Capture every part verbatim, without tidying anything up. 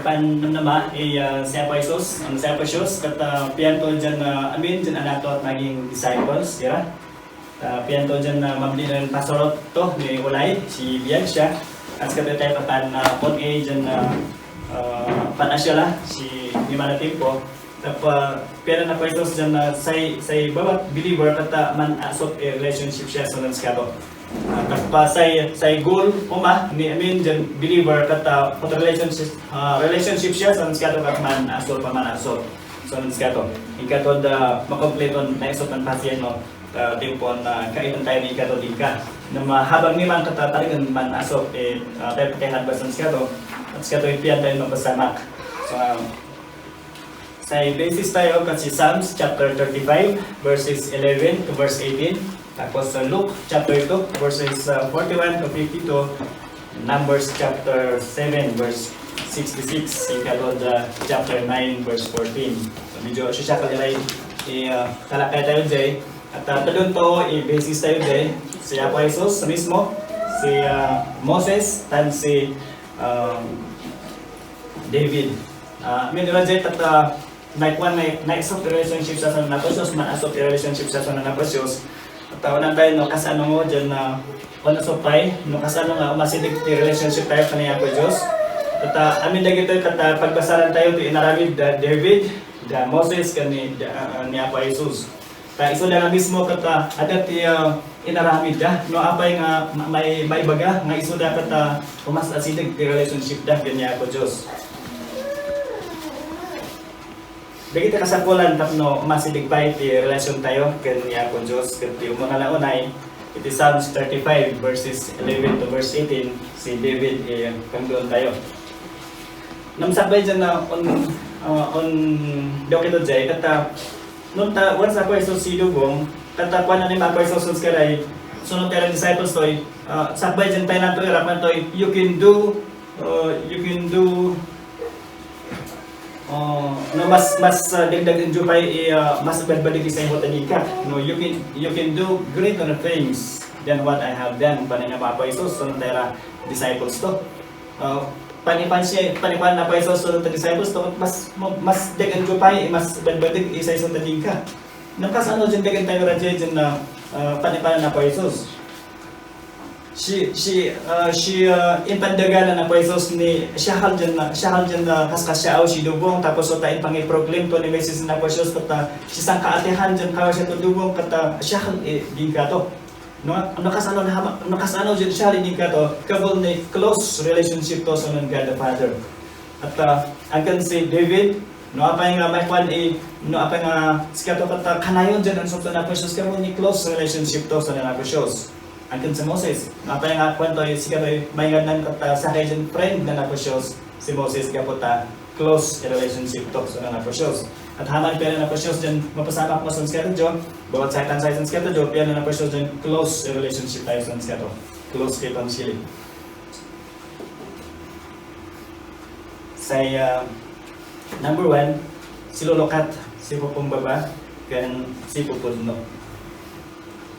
Pannamnama, eh, ah, si Apo Jesus, ano si Apo Jesus, ket, ah, pianto diyan, ah, amin diyan anakto at naging disciples, dira. Ah, pianto diyan, ah, mabli nen pasurot to ni Ulay, si biag siya. At sa kapatay, patan, ah, pon, eh, diyan, ah, ah, pan-asyala, si ni Mana Timpo. Tapa, piano na Apo Jesus diyan na say, say bawat believer kata man-asop a relationship siya sa nan skato. Ah, tapa say, say goal, uma, ni, I mean, diyan believer kata, kata relationship, ah, relationship siya sa nan skato kat man-asop, man-asop. So, nan skato. Inkato da, makompleto na isop ng pasyen, no? Ah, timpon na kaitan tayo ni inkato din ka. Na mahabang ni man kata talagang man-asop, eh, ah, tayo pakihanbas ng skato. At skato, ipian tayo mapasamak. So, ah, Sa basis tayo kasi Psalms chapter thirty-five, verses eleven to verse eighteen. Tapos sa Luke chapter two, verses, uh, forty-one to fifty-two. Numbers chapter seven, verse sixty-six. Inkato da chapter nine, verse fourteen. So, medyo siya kaliray, i, uh, talakay tayo, jay. At, uh, tadun to, i-basis tayo, jay. Si Apo Jesus mismo, si, uh, Moses, tan si, um, David. Ah, amin ira jay ket, ah, naikuan, nai-, naisop ti relationship sa Apo Dios, man-asop ti relationship sa Apo Dios. Ket, ah, unaan tayo, no, kasano nga diyan na, ano, so pay, no, kasano nga umasideg ti relationship tayo ken ni Apo Dios. Ket, ah, amin dagitoy ket, ah, pagbasalan tayo ti inaramid da David, da Moses, ken ni, da, ah, ni Apo Jesus. Ta isuda nga mismo ket, ah, adda ti, ah, inaramidda, no apay nga ma-, may, maibaga nga isuda ket, ah, umasideg ti relationship da ken ni Apo Dios. Dagiti kasapulan tapno umasideg pay ti relasyon tayo ken ni Apo Dios, ket ti umuna la unay, iti Psalms thirty-five, verses eleven to verse eighteen, si David, eh, pangduon tayo. Namsakbay diyan na on, ah, on, dokito jay, ket, ah, Nunta, once Apo Jesus sidubong, ket kuana ni Apo Jesus, once karay, sunod ti disciples toy, ah, sakbay diyan tayo nanto, irapan toy, you can do, ah, you can do, ah, no, mas, mas, ah, dagdagen diyo pay, i, ah, mas badbadig isay mo tanika. No, you can, you can do greater things than what I have done. Panay na Apo Jesus, sunod tayo ra disciples to. Ah, panipan siya, panipan na Apo Jesus, sunod ta disciples to, mas, mas dagan jo pay, mas badbadig, isay-isay ta dingka. Nakasano diyan dagan tayo ra diyan na, ah, panipan na Apo Jesus? Si, si, ah, si, ah, impandaganan na Apo Jesus ni, siya hal diyan na, siya hal diyan na kaskasya aw si dubong, tapos so ta impangiproclaim to ni Moses na Apo Jesus, ta si sangkaatihan diyan kaway siya to dubong, kata siya hal, eh, dingka to. No, nakasano na hama-, nakasano diyan siya, liningka to, kabel ni close relationship to sa nan God the Father. At, ah, angkan si David, no, apay nga may kwan i, no, apay nga sika to ket, ah, kanayon diyan ang sumta na precious, kabel ni close relationship to sa nan precious. Angkan si Moses, no, apay nga kwan to, sika to, may nga nan ket, ah, sakay diyan friend na precious, si Moses, gapu ta, close a relationship to sa nan precious. At haman pera na precious diyan, mapasamak mo sa sika to, bawat saitan-saitan sika to, pera na precious diyan, close a relationship tayo sa sika to. Close kay pamsili. Say, ah, number one, silulukat, sipupumbaba, ken sipupudno.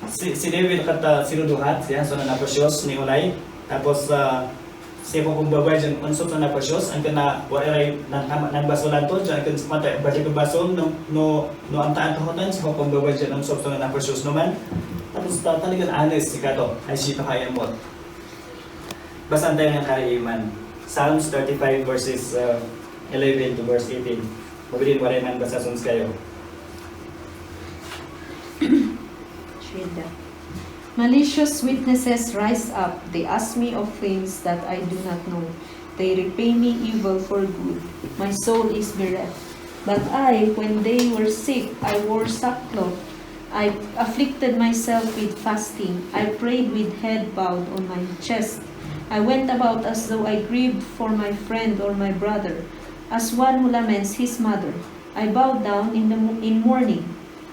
Si, si David ket, ah, sinuduhat, siya, so, nanaprecious ni Ulay. Tapos, ah, sipupumbaba diyan, unsot na naprecious, angkan na, wala ray, nang, nang, nang basolan to, diyan, angkan sa mata, balik ang basol, no, no, no, ang taan to, hotan, sipupumbaba diyan, unsot na naprecious naman. Tapos, ta-, talagang honest, sika to, ay, siya to kaya mo. Basahan tayo ng kaiman. Psalms thirty-five verses, uh, eleven to verse eighteen. Mabilin, waray man basa, suns kayo. Shweda. Malicious witnesses rise up. They ask me of things that I do not know. They repay me evil for good. My soul is bereft. But I, when they were sick, I wore sackcloth. I afflicted myself with fasting. I prayed with head bowed on my chest. I went about as though I grieved for my friend or my brother, as one who laments his mother. I bowed down in the mo-, in mourning.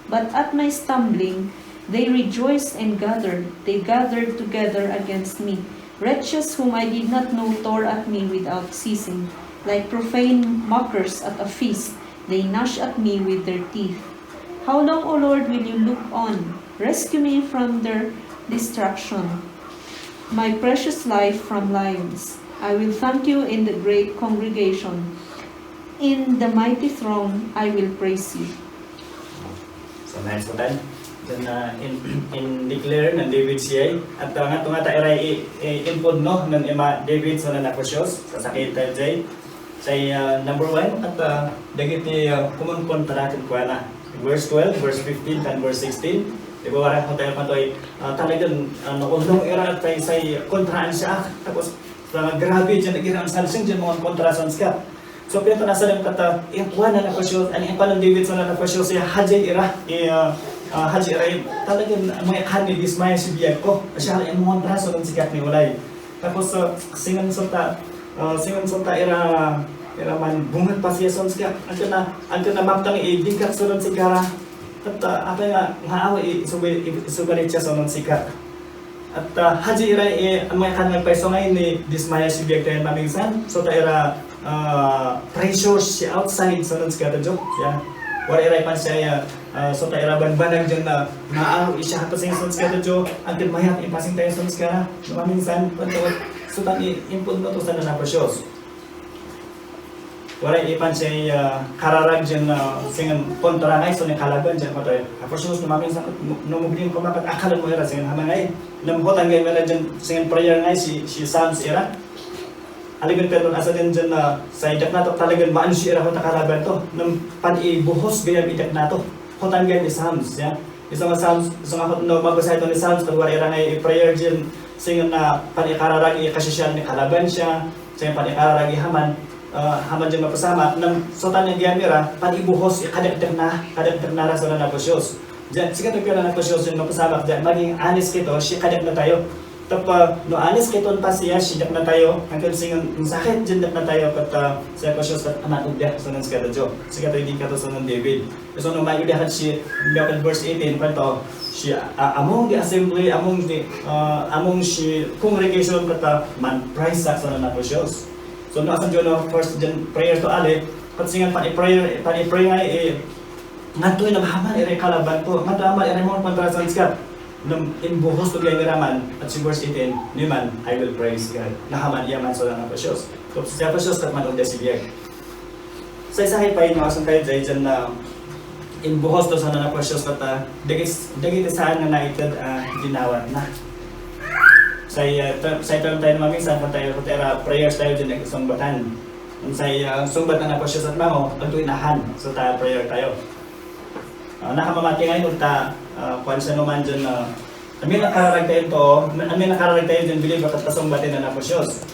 But at my stumbling, they rejoiced and gathered. They gathered together against me. Wretches whom I did not know tore at me without ceasing. Like profane mockers at a feast, they gnashed at me with their teeth. How long, O Lord, will you look on? Rescue me from their destruction, my precious life from lions. I will thank you in the great congregation. In the mighty throng, I will praise you. So, nice po tayo. Then, uh, in, in declare ng David siya, at uh, nga tunga tayo ray i, i, impod no, ng ima David so na nakusyos, sa sakit tayo jay. Say, uh, number one, at uh, dagiti uh, kumun kontra ken kuana. Verse twelve, verse fifteen, and verse sixteen. Di ba, wala ko tayo patoy, uh, talagang uh, naulong era at tayo say kontraan siya. Tapos, uh, grabe dyan, nagirang salsing dyan, mga kontra sa sikat. So, pinto na sa kat, uh, yung kuana na nakusyos, ano yung kuana David sa nakusyos, siya hajay ira, eh, uh, uh, hajay ira, talagang may kani dismaya si biyag ko. Siya yung mga kontra sa sikat ni Ulay. Tapos, uh, singan sa ta, uh, singan sa ta ira, ira man bungat pa siya sa sikat. Ang kana, ang kana maptang idikak sa sigara. At, uh, apa nga, nga awa, i-, isubalit siya sa sikat. At, ah, hajay ira, eh, ang mga kan nagpaiso ngay ni dismaya si biag tayo maminsan. So, ta ira, ah, pressure si outside, so, nang sigata jo. Yeah. Wala ira ipan siya, ah, so, ta ira banbanag dyan na, na, ah, isya hato sa inyo, so, sigata jo. Ang mayat, ipasing tayo, so, sigara. Maminsan, so, ta ni, impod mo to sa na precious. Wala ipan siya, ah, kararag dyan, ah, singan kontra ngay, so ni kalaban dyan, patoy. Tapos, sus, no maminsan, no, no mubling ko makat, akalan mo ira, singan hamangay. Nambutan ngay mala dyan, singan prayer ngay, si, si Psalms ira. Aligan pero asa din dyan na, sa idak na to, talagang maan si ira ko ta kalaban to. Nang pan-ibuhos gayam idak na to. Hutan ngay ni Psalms, ya. Isu nga Psalms, isu nga no, mabasa ito ni Psalms, ket wala ira nga i-prayer dyan, singa na pan-ikararag, ikasisian ni kalaban siya, singa pan-ikararag i Haman, ah, Haman dyan mapasamak, nang so tan nga giyam ira, pan-ibuhos, ikadakdakna, kadakdakna ra sa na napusyos. Dyan, sikat ito na napusyos, dyan mapasamak, dyan, maging honest kito, siya kadakna tayo. Tapno anis kiton pa siya, sidak na tayo, hanggang singan, sakit, jendak na tayo, kat uh, sa Epesios, kat anak ugda, so nan sigata Jo. Sigata hindi ka to so nan David. So no may ugda kat si, Bible verse eighteen, pa to, si, uh, among the assembly, among the, uh, among si congregation, kat uh, man, praise sa so nan Epesios. So no, asan Jo, no, first jen, prayer to ali, kat singan pa i-prayer, pa i-pray nga, eh, Ngadtoy naghaman iri kalaban ko, ngadtoy aman iri mo kontra sa sikat. Nung imbuhos to gayam iraman, at si verse eighteen, "Ni man, I will praise God." Nahaman iya man so na precious. Kung si precious kat man ugda si biyag. Sa isa kay paino, asan tayo dyan dyan na imbuhos to sa na precious kat, ah, dagit, dagit saan nga naited, ah, ginawat na. Sa iya, sa ito tayo maminsan, kung tayo, kung tayo, prayers tayo dyan, nagsungbatan. Unsay, ah, sungbat na napusyos at mango, agto inahan, so ta prayer tayo. Ah, nakamamati ngayon, ta, ah, kuwan siya naman dyan, ah, amin nakararag tayo to, amin nakararag tayo dyan, believer, kat kasungbatin na napusyos.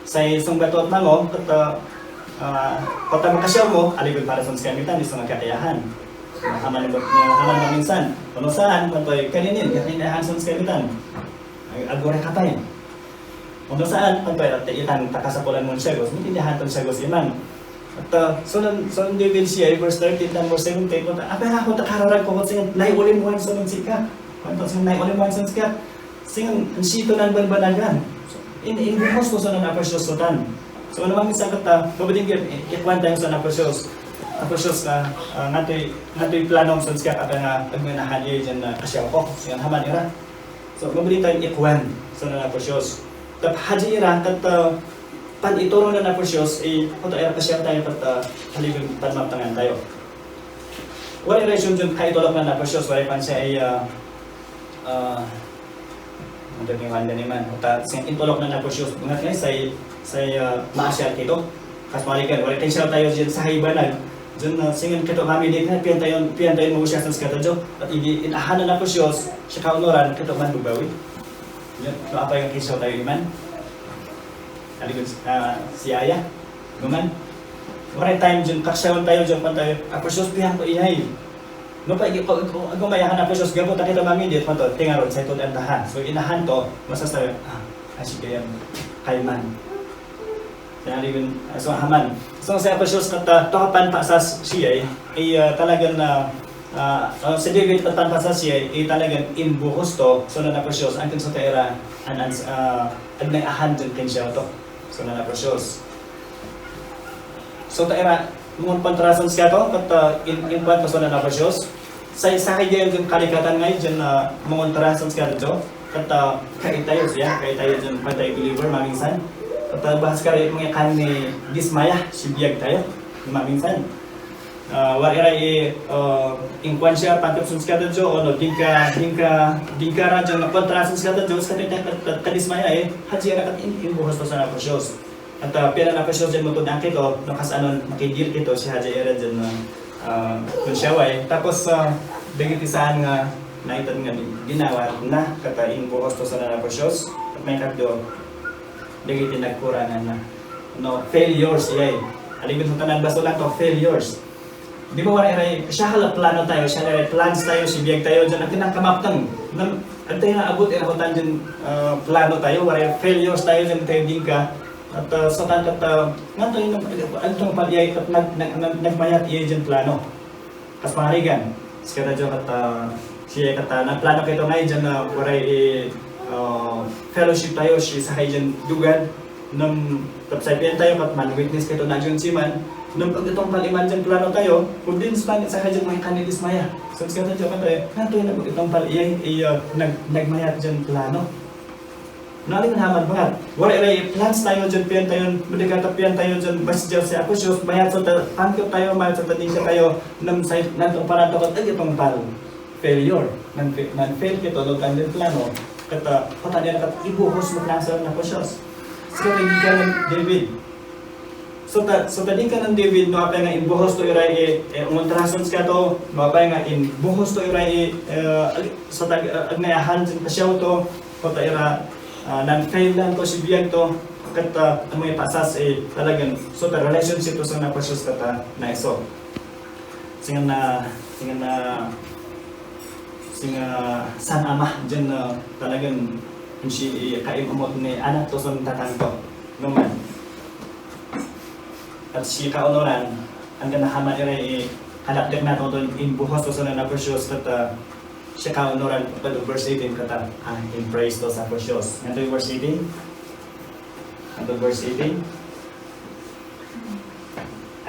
Say sungbat to at mango, kat, ah, ah, pagka makasyaw mo, aligod para sa kamitan, isang nagkakayahan. Haman, haman maminsan, kuno saan, patoy, kaninin, kaninahan sa kamitan. Ay, agore ka tayo. Kuno saan, pagpayat ti itan, takasapulan mo siya, Gus. Intindihan ton siya, Gus, iman. At, uh, so, nan, so, nan David siya, verse thirteen, tan verse seventeen, kunta, "Apa nga ako takararag ko, singan, nay ulim mo, so, nan sika." Kunta, "Singan, nay ulim mo, so, nan sika." Singan, "Sito nan banbanagan." So, in, in, gusto, so, nan apasyosotan. So, ano man, minsan, kata, mabading, i-, ikuan tayo sa apasyosos. Apasyosos na, uh, ngatoy, ngatoy planong, so, siya, kata nga, pagmanahan, iya, dyan, na, kasyaw ko. Singan, haman, ira. So, mabalin tayo ikuan sa nanapos Diyos. Kat hadi ira, kat, ah, pan-ituro na napos Diyos, eh, kung tayo, kasya tayo, kat, ah, halibig panmaptangan tayo. Wala ira isun dyan kaitulok na napos Diyos, wala pan siya ay, ah, ah, ano ni man, ni man. Ta, sin-, itulok na napos Diyos, bungat nga, say, say, ah, maasya kito. Kas malikan, wala kayo siya tayo dyan sa haibanan. Dyan, ah, singan kito kami di na, piyan tayo, piyan tayo mausya sa skata dyan. At idi, inahanan na po Diyos, siya kaunoran, kito man lugawi. Yan, no, apa yung kisaw tayo iman? Alikod, ah, si Aya, no man? Wala time dyan, kaksyawan tayo dyan, pan tayo, ako Diyos, piyan ko iyay. No pa, igi-, ko, ko, ako mayahan ako Diyos, gabot na kita mami, di, pan to, tingarod, sa ito, ang tahan. So, inahan to, masasabi, ah, asik yan, kaiman. Kaya rin, ah, so, haman. So, si Apasios kat, ah, to kapan pasas siya, eh, eh, ah, talagan na, ah, ah, si David kat pan pasas siya, eh, talagan imbuhos to, so, na Apasios, ang kinsa ta ira, an, an, ah, agnay ahan dyan ken siya to. So, na Apasios. So, ta ira, mga kontrasan siya to, kat, ah, in, in kwan, so, na Apasios. Sa, sa kaya yung kalikatan nga yun, ah, mga kontrasan siya to, kat, ah, kaitayo siya, kaitayo dyan, patay believer, maminsan. Talbahas kari mangikan ni dismaya, sibiag tayo, maminsan. Ah, wari ira i, ah, inkuan siya, pantip sun sikatayo, ono, dingka, dingka, dingka ra dyan, kontra sun sikatayo, sikatayo, ta-, ta-, kadismaya, eh, hadji, anak, at in-, imbuhos to sa napasiyos. At, ah, pira napasiyos dyan, mutod ang kito, no, kas anon, makidil kito, siya hadji, ira dyan, ah, ah, kun siya, way. Tapos, ah, dagiti saan nga, naitan nga, ginawa na, kata imbuhos to sa napasiyos, at may kaddo, dagiti nagkuranganna. No, failures, iyay. Aliben sa tanan, basta lang to, failures. Di ba, wala iray, siya hala plano tayo, siya hala plans tayo, sibiag tayo, dyan, ang kinang kamaptang. Nam, ang tayo na abot, eh, nakutan dyan, ah, plano tayo, wala failures tayo, dyan tayo dingka. At, ah, sa tan-, at, ah, nga tayo, nag-, ang tungpal iyay, at nag-, nag-, nag-, nagmayat iyay dyan plano. Kas pangarigan, sikatayo ket, ah, siya ket, ah, nagplano kayto nga idiay, ah, waray, eh, ah, fellowship tayo, si sakay diay dugad, ngem tapno sapian tayo ket man-witness kayto na diay siman, ngem ag-itungpal iman diay plano tayo, kun diay sakay diay mangikan ni dismaya. So, sikatayo ket, eh, nga tayo nag-itungpal, iyay, eh, ah, nag-, nagmayat diay plano. Nalingnaman mangat. Wala iray plans tayo diay, pian tayo, madagata pian tayo diay, basta diay si Apo Dios, mayat sa ta-, pangkot tayo, mayat sa ta-, dingka tayo, nam say, nantong paranto ket ag itong pal-, failure. Nan-, nan-fail kito, no, tan diay plano, ket, ah, patan diay ket ibuhos met laeng sa Apo Dios. Sika, dingka ni David. So ta, so ta dingka ni David, no apay nga imbuhos to iray, eh, eh, umuntrason sika to, no apay nga imbuhos to iray, eh, eh, ag-, so ta, eh, agnayahan diay pasiaw to, so ta ira, ah, nan-fail lang to, sibiag to, ket, ah, ammo ipasas, eh, talagan, so ta relationship to sa Apo Dios ket, ah, naiso. Singa na, singa na, singa saan a madiay, ah, talagan, insi, eh, kaim-amot ni anak to, so tatang to. No man. At si kaunoran, ag nayaman iray, eh, kalakdek na to, imbuhos to sa Apo Dios, ket, ah, si kaunoran, ket verse eighteen, ket, ah, in praise to sa Apo Dios. Nganto verse eighteen? Nganto verse eighteen?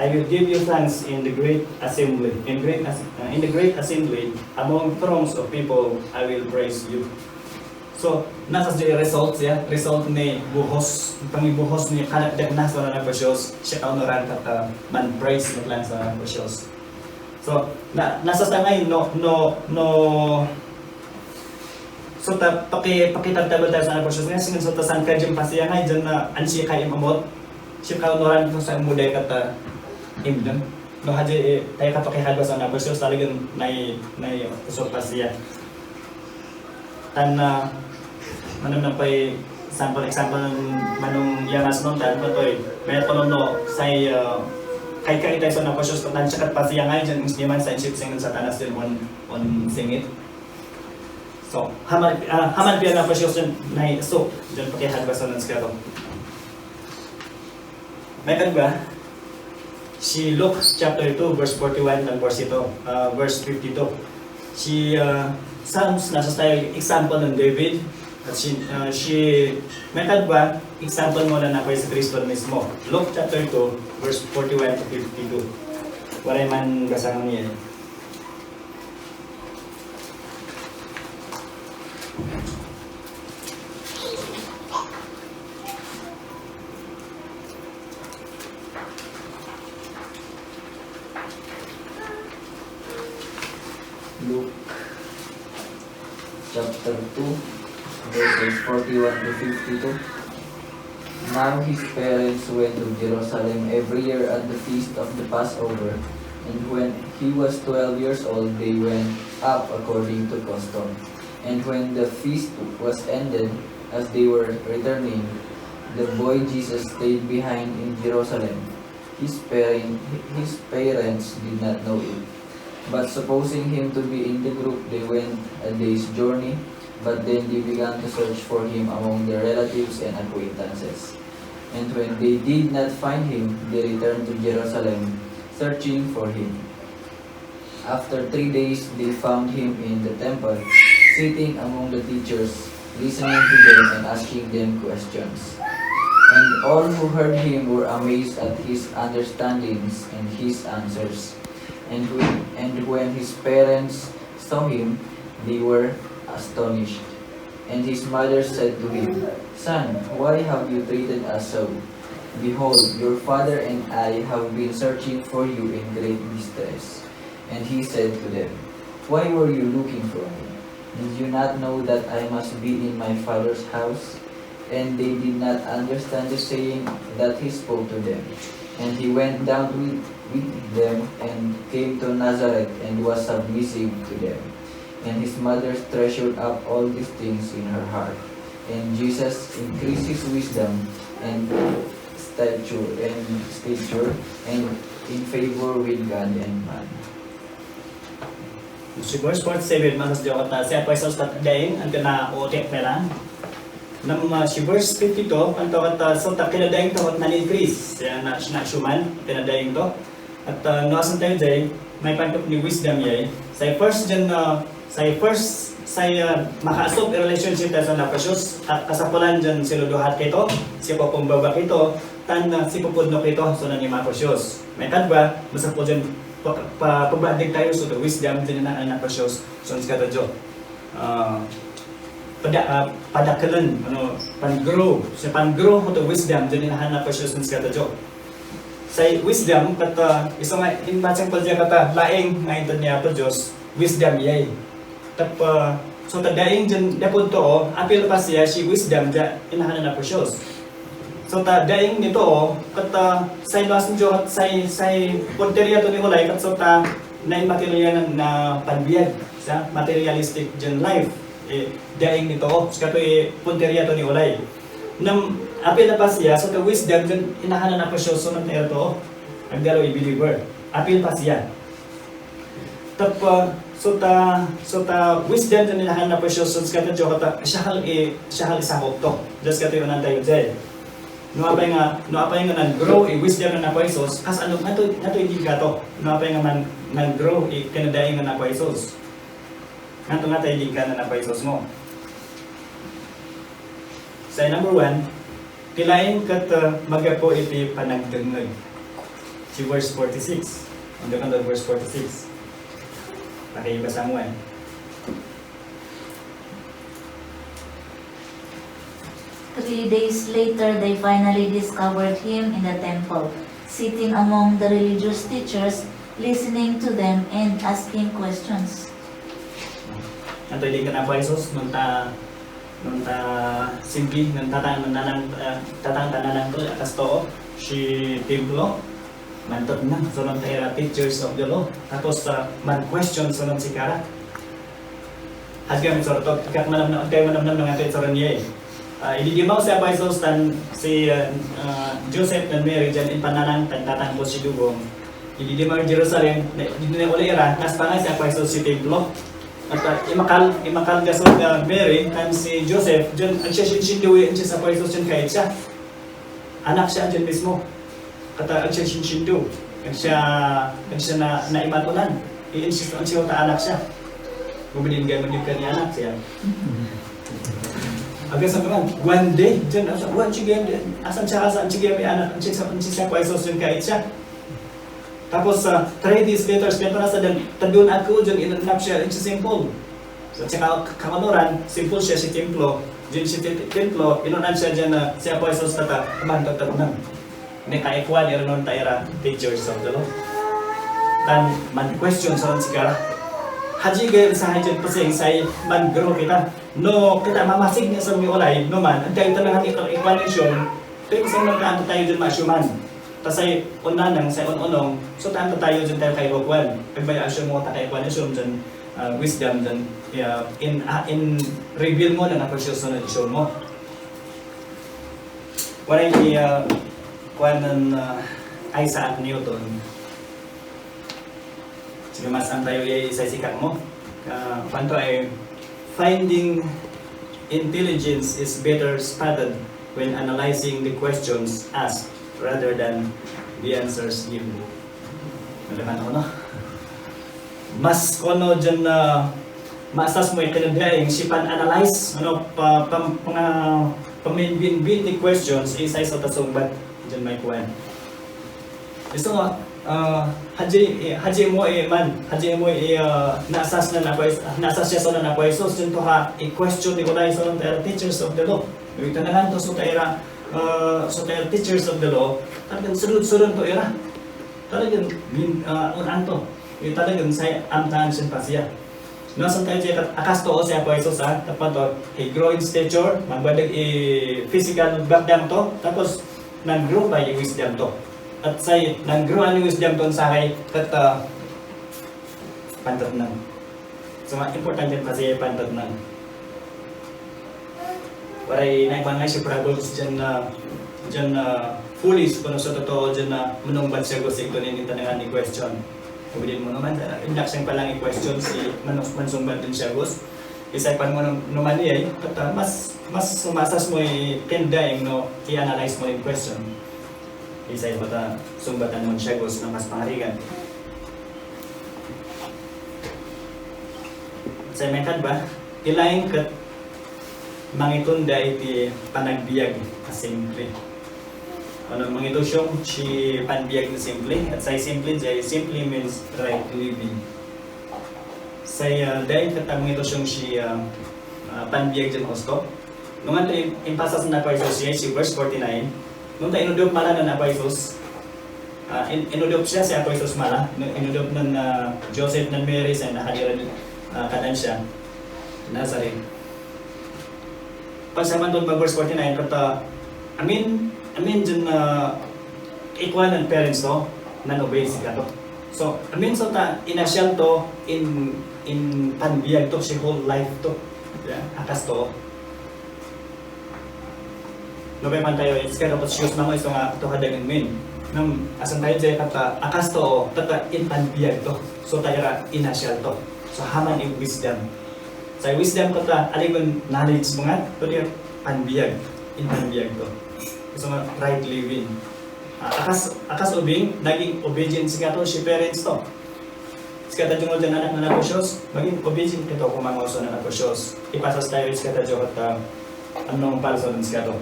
"I will give you thanks in the great assembly, in great as-, uh, in the great assembly, among throngs of people, I will praise you." So, nasa diay result siya, result ni buhos, pangibuhos ni kalakdek na sa Apo Dios, siya kaunoran ket, uh, man-praise met laeng sa Apo Dios. So, na, nasa sa ngayon, no, no, no, so, ta, paki-, pakitabtabel tayo sa Apo Dios. Ngayon, so, ta saan ka diay pasiangay diay na ansi ka imamot? Siya kaunoran to sa muday ket, ah, imdem. No, hadji, eh, tayo kapakihadwa sa Apo Dios, talagan nai-, nai-, surprise siya. Tan, ah, manong napay sample, example, manong yanas non, tan, matoy, may kono no, say, ah, kay, kay tayo sa Apo Dios, tan siya ket pasiangay diay, insidiman sa insip sing Satanas diay on, on singit. So, haman, ah, haman pian Apo Dios diay, nai-, so, diay pakihadwa sa nan sika to. May kadwa, si Luke chapter two, verse forty-one and verse two, ah, verse fifty-two. Si, ah, Psalms, nasa tayo example ni David. At si, ah, si, may kadwa, example mo na napay si Kristo mismo. Luke chapter two, verse forty-one to fifty-two. Waray man basang niya. Luke chapter two, verses forty-one to fifty-two. Now his parents went to Jerusalem every year at the feast of the Passover, and when he was twelve years old, they went up according to custom. And when the feast was ended, as they were returning, the boy Jesus stayed behind in Jerusalem. His parent, his parents did not know it. But supposing him to be in the group, they went a day's journey, but then they began to search for him among their relatives and acquaintances. And when they did not find him, they returned to Jerusalem, searching for him. After three days, they found him in the temple, sitting among the teachers, listening to them and asking them questions. And all who heard him were amazed at his understandings and his answers. And when, and when his parents saw him, they were astonished. And his mother said to him, "Son, why have you treated us so? Behold, your father and I have been searching for you in great distress." And he said to them, "Why were you looking for me? Did you not know that I must be in my father's house?" And they did not understand the saying that he spoke to them. And he went down with, with them and came to Nazareth and was submissive to them. And his mother treasured up all these things in her heart. And Jesus increased his wisdom and stature and stature and in favor with God and man. Si verse forty-seven, masas diyo kata, si Apo Jesus kat daing, ang kana o tek pera. Nam, ah, si verse fifty-two, kanto kata, so ta kinadaing to kat nani Chris, ya na, na human, kinadaing to. At, ah, no, asan tayo, Jay? May pantok ni wisdom, yay. Say first, dyan, ah, say first, say, ah, makaasok in relationship tayo sa Apo Jesus. At kasapulan dyan, si Luduhat kito, si Popombaba kito, tan, ah, si Pupudno kito, so nani Apo Jesus. May kadwa, masapul dyan, pa, pa, pagbaading tayo, so the wisdom, dyan na, na, Apo Jesus, so, sa kata Diyo. Ah, pada, ah, padakelen, ano, pan-grow. Sa pan-grow ko to wisdom, dyan na, na, Apo Jesus, so, sa kata Diyo. Say wisdom, kat, ah, isu nga, in matching ko diya kata, laing nga inted ni Apo Dios, wisdom yay. Tap, ah, so ta daing dyan, dapod to, oh, apil pa siya, si wisdom, dya, inahanan na precious. So ta daing nito, oh, kat, ah, say luas mo, kat say, say, punteriya to ni Ulay, kat so ta, na immaterial na, na panbiag, sa materialistic dyan life. Eh, daing nito, oh, so kato, eh, punteriya to ni Ulay. Nam, apil na pa siya, so the wisdom, dyan, inahanan na precious, so, nang tayo to, agdalo i believer. Apil pa siya. Tapos, so ta, so ta, wisdom, dyan, inahanan na precious, so, kata Diyo, kata, siya hal i, siya hal isakop to. Just kata yun ang tayo, Jay. No apay nga, no apay nga nag-grow i wisdom na napawisos, kas ano, nato, nato hindi ka to. No apay nga man, nag-grow i kinadaing nga napawisos. Nganto nga tayo di ka na napawisos mo. Say number one, ti laing ket, uh, magapu iti panagdengngeg. Si verse forty-six. Ando kan verse forty-six. Pakibasa mo, eh. Three days later, they finally discovered him in the temple, sitting among the religious teachers, listening to them and asking questions. Nganto idi ka na Jesus, nung ta, nung ta simbi, nung tatang, nung nanang, eh, tatang ta nanang to, akas to, si templo, mantot na, so nung ta ira teachers of the law. Tapos, ah, man-question, so nung si Kara. Asgam, so, to, ikak manamnam, kay manamnam nung ito, so, niya, eh. Ah, idi dimaw si Apo Jesus tan si, ah, ah, Joseph tan Mary, diyan impananang, tan tatangko si Dugong. Idi dimaw Jerusalem, na, idi na uli ira, kas pa nga si Apo Jesus si templo. At, ah, imakal, imakal gasod, ah, Mary, tan si Joseph, diyan, agsiya sinsinduwi, agsiya si Apo Jesus, diyan kahit siya. Anak siya, diyan mismo. Kata, agsiya sinsindu. Agsiya, agsiya na, naimatunan. I-insist, agsiya ta anak siya. Gubilin gaya, magigkan niya anak siya. Agasam naman, one day, diyan, asa, one, sige, asan siya, asan, sige, may anak, ang siya, ang siya, kwa, isos, yung kahit siya. Tapos, sa three days later, spento na sa dan, tadun ako dyan, inanap siya, it's simple. So, tsaka, kanunuran, simple siya si templo, dyan si tem-, templo, inunan siya dyan na si Apo Jesus tata, man, tatatnang. Ni kaikuan, iranon ta ira, teachers of the law. Tan, man question sa sigara. Haji gaya sa haji paseng say, man grow kita. No, kita mamasig niya sa miulay, no man, ang tayo talaga ikaw, ikaw, Tayo, kasi nung kaan tayo dyan masyuman. Ta say, unanang, say, ununong, so taan tayo dyan tayo kay Rokuan. Pagbaya asyo mo, ta kay Kuan, asyo dyan, ah, wisdom dyan, yeah, in, ah, in reveal mo na naprecious na asyo mo. Waray ni, ah, Kuan ng, ah, Isaac Newton. Sige, mas ang tayo ay isa sikak mo. Ah, kwanto ay, "Finding intelligence is better spotted when analyzing the questions asked rather than the answers given." Ano naman ako, no? Mas kono dyan na masas mo ikinagdaing si pan-analyze, ano, pa, pa, mga paminbinbin ni questions, isa-isa ta sungbat dyan may kuwan. Isu nga, ah, hadi, eh, hadi mo, eh, man, hadi mo, eh, ah, naasas na Apo Jesus, naasas siya sa Apo Jesus, diay to nga i-question ni Nicolaitan, so, the teachers of the law. Ita na nga to, so, ta ira, ah, so, ta ira teachers of the law, talagan surud-surud to ira. Talagan, min-, ah, un-an to. Eh, talagan say amtaan sin pasiya. No, sometimes, eh, kat-, a kas too si Apo Jesus, ha? Tapno to, he grow in stature, magbalik i physical bakdang to, tapos nag-grow pa i wisdom to. At say, nag-grow a wisdom to, sakay, kat, ah, pantatnang. So, nga, importante kasi pantatnang. Waray naikman nga si Proverbs diay na, diay na foolish, kuno sa totoo, diay na manungbat siya gusto ito ni tanangan ni question. Pwede mo naman, uh, indak siyang palang i-question si manus-, mansungbat din siya gusto. Isay pan mo num-, numan iya, eh, kat, uh, mas, mas sumasas mo i-, kindaing no, i-analyze mo yung question. Isay pa ta, sungbatan mo siya gusto na mas pangarigan. Sa may kadwa, ilaing kat mangitunda iti panagbiag a simple. Ano, mangitusiong ti panbiag a simple, at say simple, say simple means right living. Say, ah, dayta ket mangitusiong ti, ah, ah, panbiag diay husto. No nga ti impasas ni Apo Jesus, say, si verse forty-nine, no ta inudop manen ni Apo Jesus, ah, in-, inudop siya si Apo Jesus mala, no, inudop nen, ah, Joseph nen Mary, say, nakadiran, ah, kanan siya. Nazareth. Pagsaman doon, pag verse forty-nine, ket, ah, amin, amin diay, ah, ikuan nen parents to, nan-obey sikato. So, amin so ta, inasial to in, in panbiag to, si whole life to. Yeah, a kas to. No, pay man tayo, it's kind of a shoes na mo, isu nga, to kadagan min. Ngem, asan tayo, jay, ket, ah, a kas to, ket, ah, in panbiag to. So, tayo ra, inasial to. So, amin in wisdom. Say wisdom ket, ah, aliwen knowledge mo nga, to di panbiag, in panbiag to. Isu nga right living. Ah, a kas, a kas ubing, naging obedient sikato, si parents to. Sikatayo nga diay anak ni Apo Jesus, maging obedient kayo koma nga uso ni Apo Jesus. Ipasas tayo sikatayo ket, ah, ano ang palso ng sikato.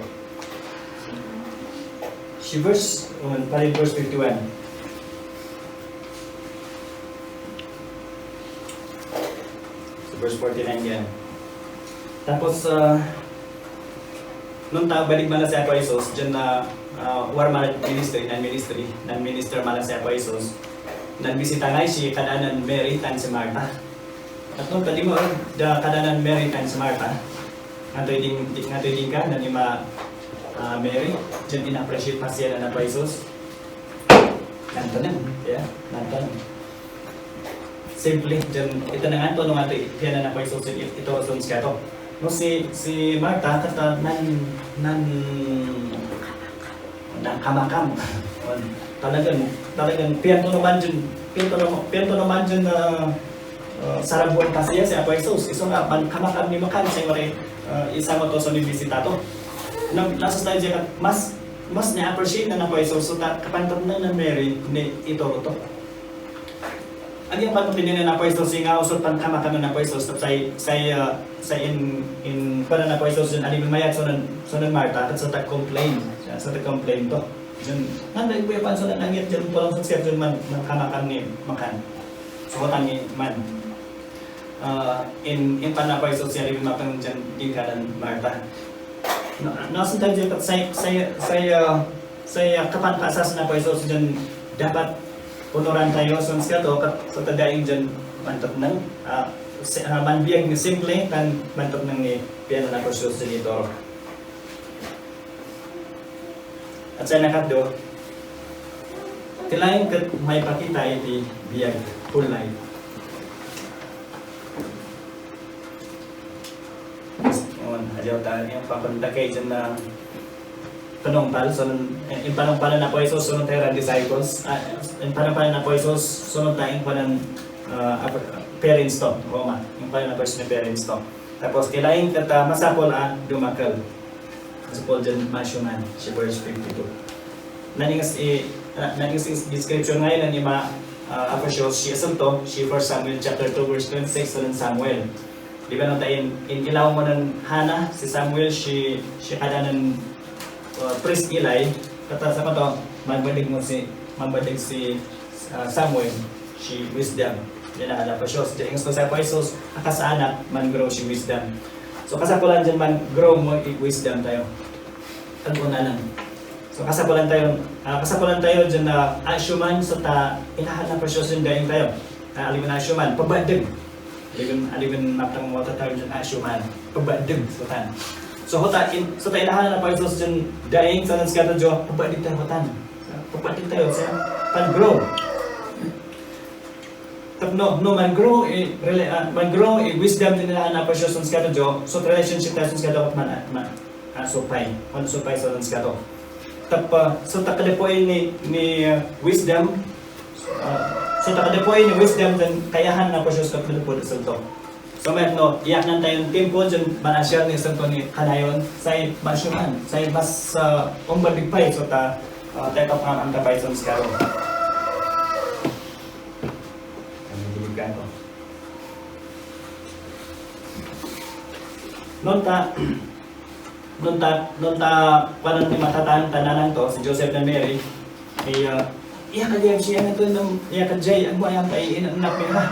Si verse, um, pari verse fifty-one. So, verse forty-nine yan. Tapos, ah, nung ta-, balik man na si Apo Jesus, diyan na, ah, war man ministry, nan-ministry, nan-minister man na si Apo Jesus, nanbisita nga si kadanan Mary tan si Marta. At nung tadi mo, da kadanan Mary tan si Marta, nga to iding, nga to iding ka, nan ima, ah, Mary, diyan in-appreciate pa siya na Apo Jesus. Nantanem, yeah, nantanem. Simple, diyan, ita na nga to, no nga to, kaya na nakoy susi, it-, ito, so, siya to. No, si, si Marta, kata, nan, nan, nan kamakam. On, talagan, talagan, piyanto naman diyan, piyanto naman, piyanto naman diyan na, uh, sarabuan pa siya, si Apo Jesus. Isu nga, man, kamakam ni makan, siya nga, uh, isa mo to, so, ni bisita to. Nang, nasa tayo diyan, mas, mas na-appreciate na Apo Jesus, so, ta-, kapantat na, na Mary, ni ituro to. Ania pay ti pudno ni Apo Jesus, nga usot pay kamakam ni Apo Jesus, say, say, ah, say in, in, kuan ni Apo Jesus, diyan, aliwen mayat, so nan, so nan Marta, ket sa ta complain, sa ta complain to. Diyan, nan, nagpuyo pa, so nan, angit, diyan, pulang sa siya, diyan, man, man, kamakam ni, makan. So, tangi, man. Ah, in, in pan ni Apo Jesus, aliwen makan, diyan, diyan kanan Marta. Na, nasan tayo diyan, say, say, say, ah, Say, ah, kapan pasasen ni Apo Jesus diyan dapat onoran tayo, so, sika to, kat-, so, tadaing diyan mantatnang, ah, si-, ah, manbiag ni simple, tan mantatnang ni piano ni Apo Jesus diyan ito. At sa nakatlo, ti laeng ket maipakita iti biag, whole life. On, adiaw ta, yung papunta kay dyan na panungpal, so, eh, yung panungpal na Apo Jesus, so, tayo disciples, ah, yung panungpal na Apo Jesus, so, tayo yung panan, ah, ap-, parents to, Roma, yung panan Apo Jesus na parents to. Tapos, kailangan kata masapol, ah, dumakal. Masapol dyan, masyunan, si verse fifty-two. Naningas i-, na-, naningas i-, description ngayon, ni ma-, ah, Apo Jesus, si asunto, si First Samuel chapter two, verse twenty-six, so, Samuel. Di ba, no, ta in, in ilaw mo nan Hana, si Samuel, si, si kadanan, uh, priest Eli, kata sa pa to, magbalik mo si, Mambating si, ah, Samuel, si wisdom. Diay nahan Apo Jesus. Diay ingusto si Apo Jesus, a kas anak, man-grow si wisdom. So, kasapulan diay man-grow mo i wisdom tayo. Ag-unanan. So, kasapulan tayo, ah, kasapulan tayo diay a, ah, asyoman, so ta, inahan Apo Jesus diay daing tayo. Ah, aliwen asyoman, pabadeng. Aliwen, aliwen maptang mo ta tayo diay asyoman, pabadeng, so tan. So, ta, in, so ta inahan Apo Jesus diay daing, so nan sikato, pabadeng tayo, tan. Pagpatid tayo sa pag-grow. Tapno, no, man-grow i, rela-, ah, man-grow i wisdom ti nahan Apo Jesus ken sikato, so relationship tayo ken sikato man, man, ah, supay. Ano supay sa ken sikato? Tapno, so ta kadapuy ni, ni, ah, wisdom, ah, so ta kadapuy ni wisdom ken kaayahan Apo Jesus ket madupod isulto. So, met no, iyaknan tayo ng tempo diay manasyal ni Santo ni Kanayon, say mas human, say mas, ah, umbagig pay, so ta, ah, tayo kapangam ta pay sa skaro. Ano, bilib ka to? Nonta, Nonta, nonta, kuanan ti matatan, ta nanangto, si Joseph ken Mary, ay, ah, iya kadiay siya na to, nang, iya kadiay, ang mo ayang paiin, ang napira.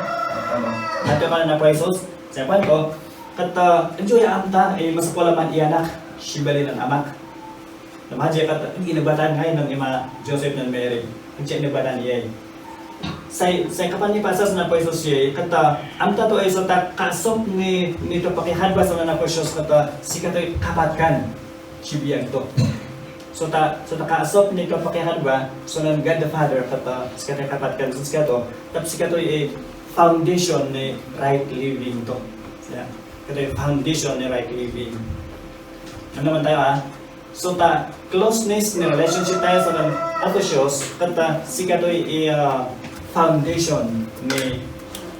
Ano, nato ka na Apo Jesus, sa kuan ko, ket, ah, enjoy amta, eh, mas pula man iyanak, sibalin ang amak. Namaji ket, inibatan ngay nang ima Joseph ken Mary, ang siya inibatan iyay. Say, say kapan ni pasas na Apo Jesus iyay, ket, ah, amta to ay so ta kaasop ni, ni to pakihadba so nan Apo Jesus ket, ah, sikatoy kapatkan, sibiag to. So ta, so ta kaasop ni to pakihadba, so nan God the Father ket, ah, sikatoy kapatkan, so sikato, tap sikatoy, eh, foundation ni right living to. Yeah. Katoy foundation ni right living. Ano naman tayo, ah? So ta, closeness ni relationship tayo sa Apo Jesus, ket ta, sikatoy i, ah, foundation ni,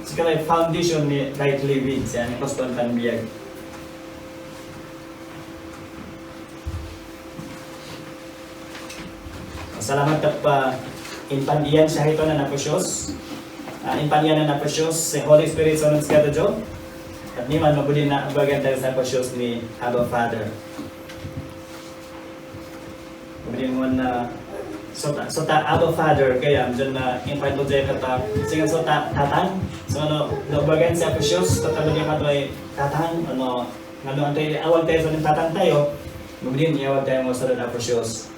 sikatoy foundation ni right living, siya ni Pastor Tanbiag. Salamat ket pa, impan-iyan siya ito na Apo Jesus. Ah, impan-iyan na Apo Jesus, si Holy Spirit, so nan sikato, Dios. At ni man, mabuli na, bagan tayo sa Apo Jesus ni Abba Father. Muli mo na, so ta, so ta, Abba Father, kaya, diyan na, yung part mo dyan, kata, sige, so ta, tatang, so ano, naubagan si Apo Jesus, so ta, lagi ka to ay tatang, ano, ano, ang tayo, awal tayo sa tatang tayo, muli, iyawal tayo mo sa Apo Jesus.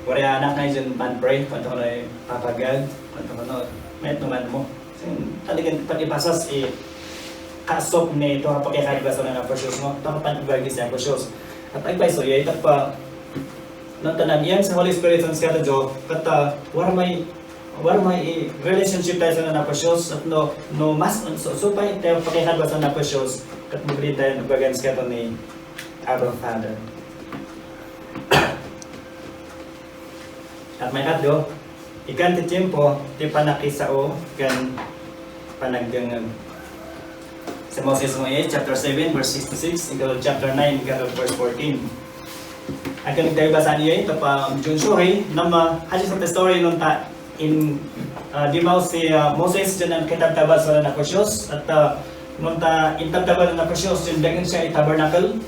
Wala anak na yung man pray, kanta ko na yung papagal, kanta ko na, may naman mo. Talagang pati pasas, eh, kasop ni ito nga pakikagbasan na Apo Jesus, no? Ito nga panibagi sa Apo Jesus. At ay paiso, iya, ito pa, nang tanan, yan sa Holy Spirit, sa Santo Dios, kat, ah, wala may, wala may, eh, relationship tayo sa Apo Jesus, at no, no, mas, so, so pa tayo pakikagbasan na Apo Jesus, kat mabili tayo, bagan sa kato ni Abba Father. At may katlo, ikan ti tiempo ti panakisao ken panagdengngeg. Sa Moses mo, eh, chapter seven, verse sixty-six, ikaw chapter nine, ikaw verse fourteen. Akan tayo basan iya, ito pa, Jun Shohei, nama, hajis of the story nung ta, in, ah, di mao si, ah, Moses, dyan ang kitabtabas wala na Apo Dios, at, ah, nung ta, intabtabas na Apo Dios, dyan dangan siya i tabernacle,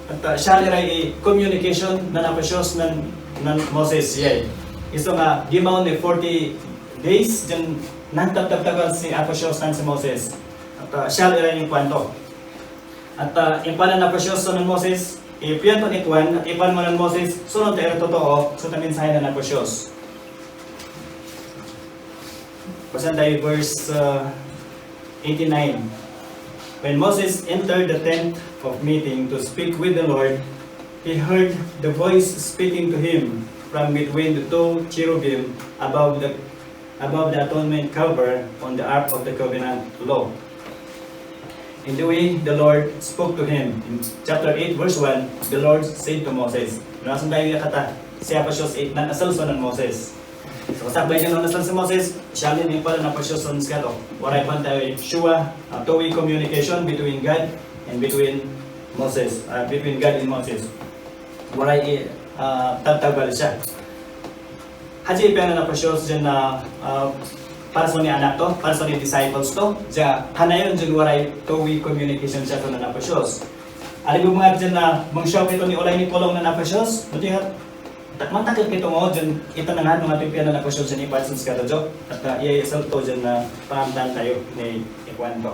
at, ah, siya iray i communication na Apo Dios nan, nan Moses, yay. Isu nga, di mao ni forty days, dyan nang tabtabtaban si Apo Dios nan si Moses. At, ah, siya iray ni kuanto. At, ah, ipanan na Apo Dios so nan Moses, ipianto ni kuan, at ipan mo nan Moses, so nan tayo totoo, so tamin sa na Apo Dios. Basan tayo verse, ah, eighty-nine. When Moses entered the tent of meeting to speak with the Lord, he heard the voice speaking to him from between the two cherubim above the, above the atonement cover on the ark of the covenant law. In the way the Lord spoke to him. In chapter eight, verse one, the Lord said to Moses. Nasa tayo kata, si Apo Dios eight, nang asal so nan Moses. So, kasabay niya nung nasal si Moses, siya rin yung pala na Apo Dios sa kato. Waray pa tayo, sure, uh, two-way communication between God and between Moses, uh, between God and Moses. Waray, uh, tagtagal siya. Haji ipian na Apo Dios dyan na, uh, para sa ni anak to, para sa ni disciples to, dya, hanayon dyan waray two-way communication siya to na Apo Dios. Alam mo mga dyan na, mangsiyaw kito ni ulay ni Polong na Apo Dios, buti ha, Takman ta ket kito nga diyan, ita na nga, no, nga pipian na nakusyon sa ni Patsons kadayo. At, ah, iya, iya, salto diyan na paamtan tayo ni ikuan to.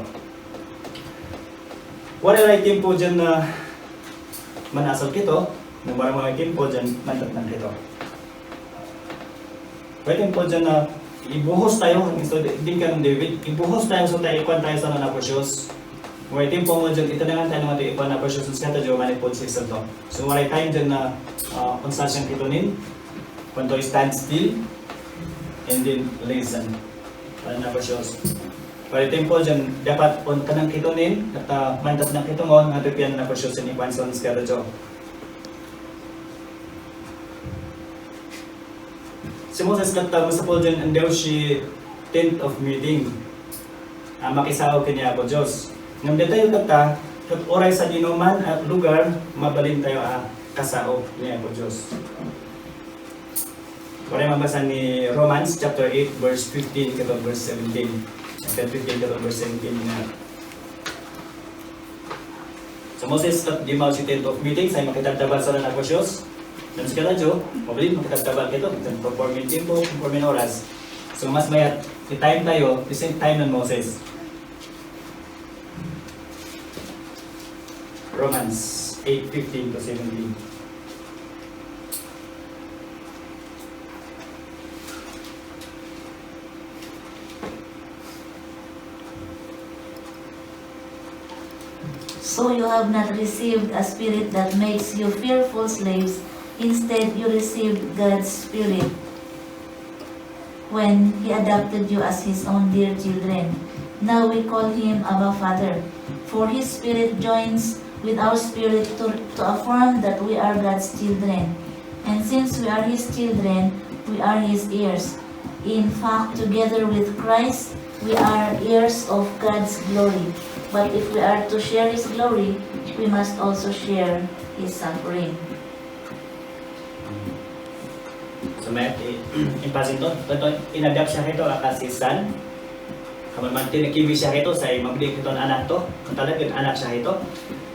Wala lay tiempo diyan na manasal kito, no, wala may tiempo diyan, mantatnang kito. Pwede po dyan na ibuhos tayo, so, di, di ka ng David, ibuhos tayo, so, tayo, ikuan tayo sa na precious. Wala tiempo mo dyan, ita na nga tayo nga tayo ikuan na precious, sa tayo, mani po sa isang to. So, wala time dyan na, ah, unsa siyang kitunin, kung to stand still, and then listen. Wala na precious. Wala tiempo dyan, dapat unta ng kitunin, at, ah, mantas ng kitungon, nga pipian na precious, and ikuan sa tayo. Si Moses ket, ah, masapul diay ania ti tent of meeting a makisao ken ni Apo Dios. Ngem daytayo ket, ah, ket uray sadinoman a lugar, mabalintayo a kasao ni Apo Dios. Uray mabasa ni Romans chapter eight, verse fifteen ket verse seventeen. Chapter fifteen ket verse seventeen nga So Moses, ket di mao si tent of meeting, say makitagtabal sa na precious. Dan si katajo, mabalin makitagtabal kito, conforme tiempo, conforme oras. So mas mayat, ti time tayo, the same time ni Moses. Romans eight fifteen to seventeen. So you have not received a spirit that makes you fearful slaves. Instead, you received God's Spirit when He adopted you as His own dear children. Now we call Him Abba, Father. For His Spirit joins with our spirit to, to affirm that we are God's children. And since we are His children, we are His heirs. In fact, together with Christ, we are heirs of God's glory. But if we are to share His glory, we must also share His suffering. So, may, i-, impasin to, ito, inadap siya ito, a kas son. Kaman man, tinakibi siya ito, say, mabli ito ang anak to. Ang talagang anak siya ito.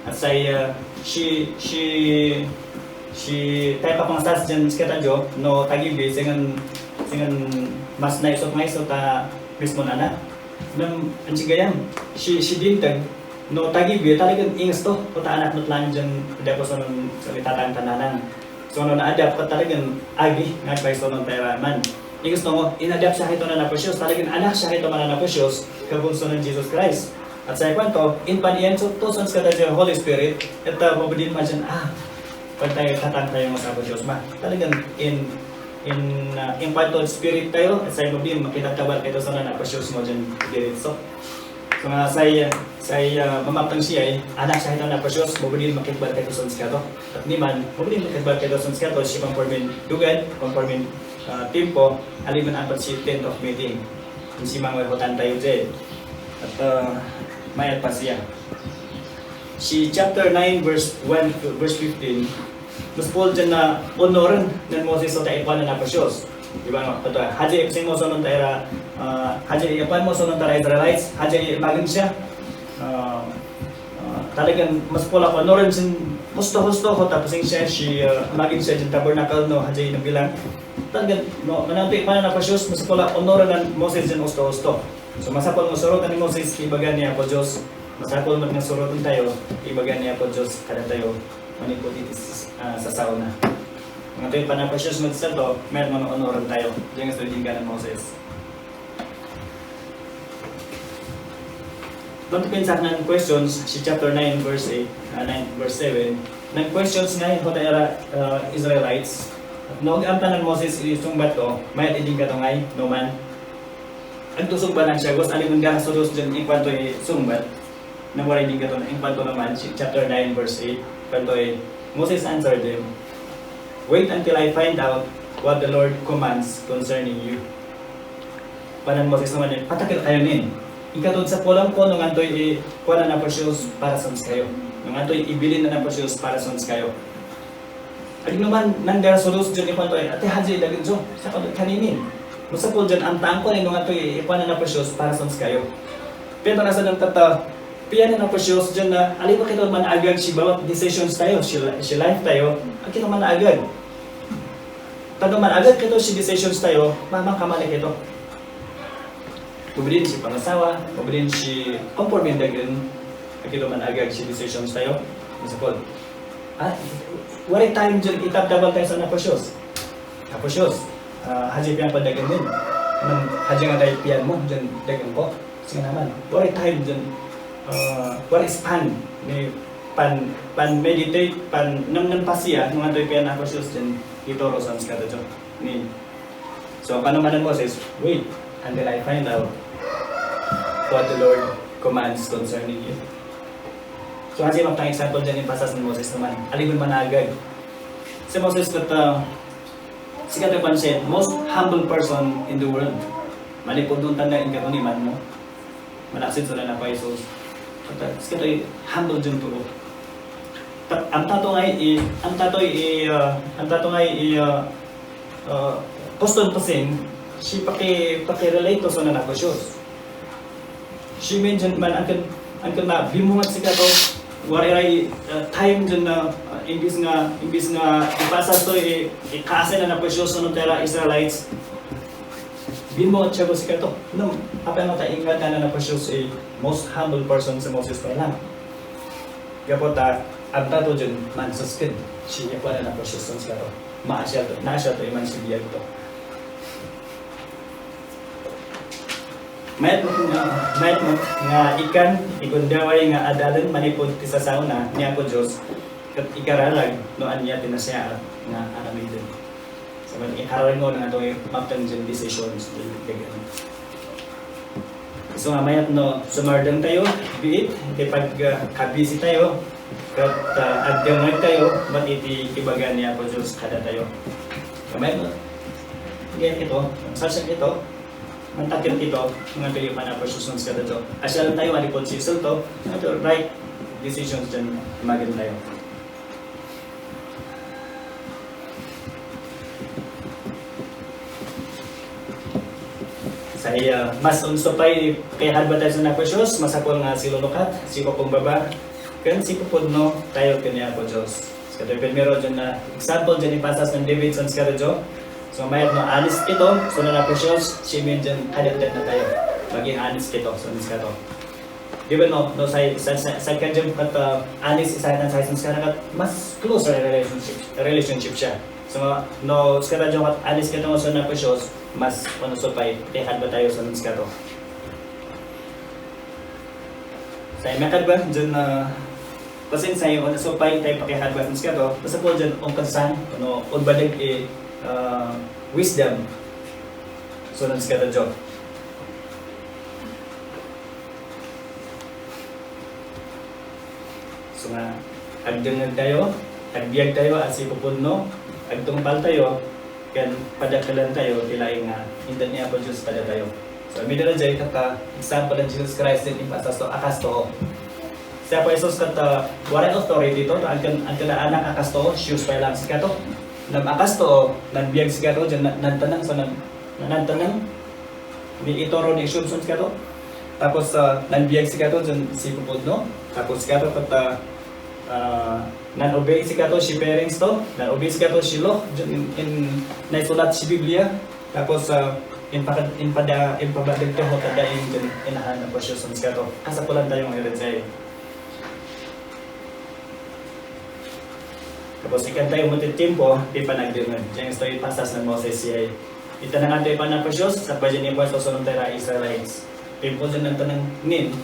At say, uh, she, she, she, tayo kapangsas dyan sa katajo, no, tagibi, singan, singan mas naisot nga isot, ta mismo na na. Nang, ang sigayam, she, she didn't, no, tagibi, talagang ingas to, puta anak mo lang dyan, di ako sa nang, sa litatang tananan. So, no, naadap ka talagang agi, nga kay so, nang pera man. Ingas to mo, inadap siya ito na naprecious, talagang anak siya ito man na naprecious, kabunso ng Jesus Christ. At sa ikwan to, in pan iyan, so, to, sa kada Holy Spirit, at, uh, mabudin man siya, ah, pag tayo, tatang tayo nga sa Dios, ma. Talagang in, in, uh, in part of spirit tayo, at sa mabudin, makita tabal kayo sa na naprecious mo dyan, diretso. So nga, say, say, ah, mamaptang siya, eh, anak siya ito na precious, mabalin makitbal kay Tuson Skato. At ni man, mabalin makitbal kay Tuson Skato, siya pang formin dugan, pang formin, ah, tiempo, aliman ang pag-, si tent of meeting. Ang si Manuel Hotan tayo, Jay. At, ah, mayat pa siya. Si chapter nine, verse one, verse fifteen, Mas Paul dyan na onoran ni Moses so ta ipuan na precious. Di ba, no? Ito, hadja ipsing mo so nung tayo ra, ah, hadja ipuan mo so nung tayo Israelites, hadja imagan siya. Ah, ah, talagang mas pula ko, onoran sin husto-husto ko, tapos yung siya, si, ah, imagan siya dyan tabernacle, no, hadja inabilang. Talagang, no, manang ito ipuan na precious, mas pula onoran ni Moses dyan husto-husto. So, masapul mo surutan ni Moses, ibaga ni Apo Diyos. Masapul mo nga surutan tayo, ibaga ni Apo Diyos, kada tayo. Manipod iti s-, ah, sa sauna. Nga tayo panaprecious mo sa to, meron mo onoran tayo. Diyan nga sa din ka ng Moses. Don't pinsak ng questions, si chapter nine, verse eight, ah, nine, verse seven. Nag-questions nga yung hotel, ah, Israelites. No, ang tanan Moses, isungbat ko, mayat idin ka to ngay, no man. Agtusog ba ng siya, Gus? Ano yung gasudos dyan, in kwanto yung sungbat? Nawaray din ka to, in kwanto naman, si chapter nine, verse eight, kwanto eh, Moses answered them, "Wait until I find out what the Lord commands concerning you." Panan Moses naman eh, "Patakil kayo nin. Ikatod sa pulang ko, nung antoy eh, kuha na precious para sa kayo. Nung antoy ibilin na precious para sa kayo." Agnuman, nang dara sudos dyan, ikuan to, eh, ati hadji, dagit jo, sa kanini. Masapul dyan, ang tangko, eh, nung ato, eh, ikuan na precious para sa kayo. Pero nasa nang tata, piyan na precious dyan na, aliwa kita man agad si bawat decisions tayo, si, si life tayo, ang kita man agad. Ta no man-agagkato ti decisions tayo, mamakamalikkato. Obedience ti pangasawa, obedience ti conforme dagiti, agkato man-agagkato ti decisions tayo, masapul. Ah, waray time diay itabtabal tayo sa Apo Dios. Apo Dios, ah, haji pian ko dagiti. Nang haji nga tayo pian mo, diay dagiti ko. Sika naman. Waray time diay, ah, waray span ni pan, pan-meditate, pan-, nang, nang pasiya, no adda pian Apo Dios diay ituro sa sika tayo. Ni, so, paano man ni Moses? "Wait until I find out what the Lord commands concerning you." So, haji maptang example diay ni pasas ni Moses naman. Aliwan man-agag. Si Moses ket, ah, sika tayo pansin, most humble person in the world. Manipud no tanda in katuniman mo. Manaksit sa na Jesus. Ket, ah, sika tayo humble diay too. Ta-, amtato nga i-, amtato i-, ah, amtato nga i-, ah, ah, custom to sing, ti paki-, paki-relate to sa na Jesus. Ti minsan man, angkan, angkan na, bimmong sika to, waray, ah, time diay na, ah, imbis nga, imbis nga, ipasas to, i-, ikasay na Apo Dios, no tara Israelites. Bimmong siya ko sika to. No, apa nga ta ingat na Apo Dios, eh, most humble person si Moses pa lang. Gapu ta, amtato diay, mansusked, ti kuan na Apo Dios, sika to. Maasiar to, naasiar to, iman ti biag to. Mayat met nga, mayat met nga ikkan, igundaway nga adalen manipud ti sasaona ni Apo Dios, ket ikararag no ania ti nasayaat nga aramiden. Sa man, ikararag nga adtoy maptang diay decisions, diay, diay, So nga mayat no sumardeng tayo, biit, iti pagkabisi tayo, ket, ah, agdengngeg tayo, met iti ibaga ni Apo Dios kadatayo. Nga mayat no, ngayon ito, sasyan ito, mantakit ito, nga tayo pa na positions kadatayo. Asyalan tayo, manipud ti isulto, at right decisions diay imagen tayo. Sa iya, mas unso pay, kaya hadba tayo sa Apo Dios, masapul nga silulukat, sipupumbaba, ken sipupudno tayo ken ni Apo Dios. Sa katoy primero diay na example diay ni pasas ni David sa sika tayo. So, mayat no honest ito, so na Apo Dios, simin diay kadakdak na tayo. Maging honest ito, so na sika to. Given no, no, say, say, say, say, kadya ket, uh, honest, say, say, say, say, ket mas closer relationship, relationship siya. So, no, sika tayo ket honest kita nga sa Apo Dios, mas, ano, so pay, kaya kadba tayo sa, sika to. Say, makadba, diay, uh, pasin say, ano, so pay, tayo pakikadba sa, sika to. Basta po diay, ungkad san, ano, unbadeg, eh, uh, wisdom. So, sika to, Joe. So nga, agdengngeg tayo, agbiag tayo a sipupudno, agtungpal tayo, ken padakelan tayo ti laing nga inted ni Apo Dios kadatayo. So, amida diay ket, ah, example ni Jesus Christ diay impasas to a kastoon. Si Apo Jesus ket, ah, waray authority to, ta angken, angken anak a kastoon, Dios pay lang sika to. Ngem a kastoon, nagbiag sika to, diay na-, nagteneng, so nag-, nagteneng, ni itoro ni Isunsons kato. Tapos, ah, nagbiag sikato diay sipupudno. Tapos sikato ket, ah, ah, nag-obey sikato ti parents to. Nag-obey sikato ti law, diay in, in naisulat ti Biblia. Tapos, ah, impaka-, impada-, impabadeg to, ta daing diay inahan a porsyuson sikato. Kasapulan tayo nga ired. Tapos, ikkan tayo met ti tiempo ti panagdengngeg. Diay istoy pasas ni Moses, diay. Ita na nga tayo pa na Apo Dios, sa bayan ni Apo Dios, sunod tayo ra Israelites. Tiempo diay nagtanang nin,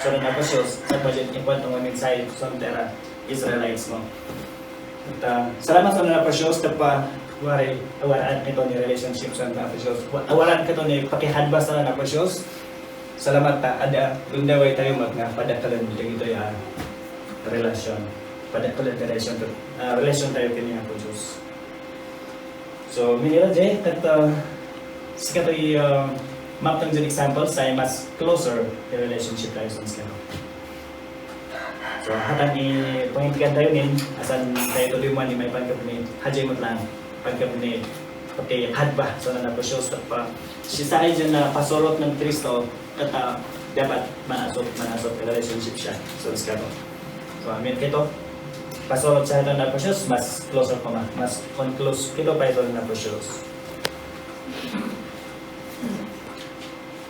sunod na Apo Dios, sa bayan ni Apo Dios, itong mensahe, sunod tayo ra Israelites mo. At, ah, salamat sa na Apo Dios, tapa, waray, awaraan ito ni relationship sa na Apo Dios. Wa-, awaraan ito ni pakihadbas na Apo Dios. Salamat ta, ada, gundaway tayo met nga padakelen dagitoy a relasyon. Padakelen ti relasyon, ah, relasyon tayo ken ni Apo Dios. So, minira diay, ket, ah, sikatoy, ah, maptang diay example, say mas closer ti relationship tayo sa sikato. So, hatan ni pangintigan tayo nin, asan tayo tuloy man ni may pagkapni, hajay met lang, pagkapni, pati hadba, so na Apo Dios, pa, si say diay a pasurot ni Cristo, ket, ah, dapat manasot, manasot ti relationship siya. So, sikato. So, amen kito. Pasurot sa ito, Apo Jesus, mas closer koma, mas conclusive ito pay ito, Apo Jesus.